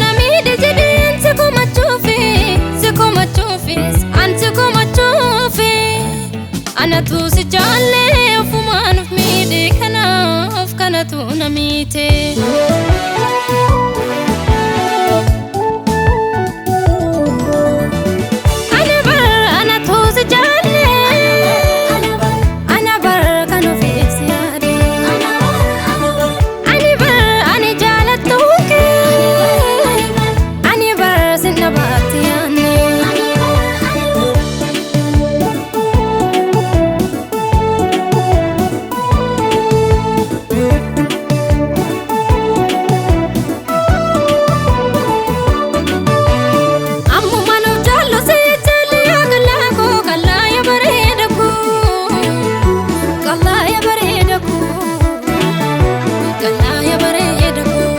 na miidhe jedheen si komachuufi, si komachuufis an si komachuufi. Anatu si jaallee ofumaan of miidhe, kanaaf kanatu na miite. Ana bar anatu si jaallee, ana bar kan ofiif si yaade. Ani bar ani jaalattu kee, ani bar sin dhabaatti yaanne. Ammuma nuuf jaallu si jaalli yaa qal'aa koo, qal'aa yaa bareeda koo, qal'aa yaa bareeda koo, qal'aa yaa bareeda koo.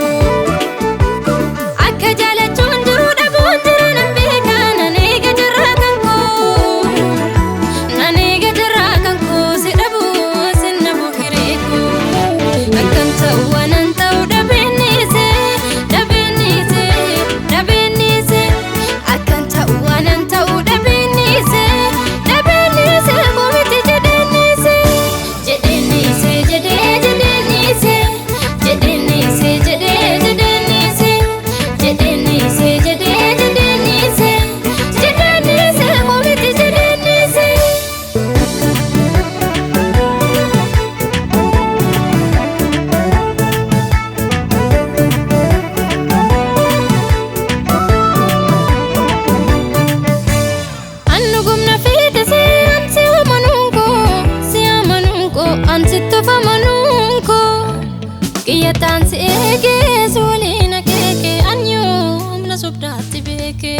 Akka jaalachuun jiru dhabuun jira nan beeka, nan eega jirraa kan koo, nan eega jirraa kan koo, si dhabuu sin dhabuu hiree koo. Akkan ta'u waanan ta'u dhabeenniise, dhabeenniise, dhabeenniise. Akkan ta'u waanan ta'u dhabeenniise, dhabeenniise, koomiti jedheenniise, jedheenniise, jedhee jedheenniise, jedheenniise, jedhee jedheenniise, jedheenniise, jedhee jedheenniise, jedheenniise, koomiti jedheenniise. Annu gumna fiite si an si amanuun koo, si amanuun koo, an sitti of amanuun koo. Qiyyataan si eegee si waliin akeeke, an yoom na sobdaatti beeke.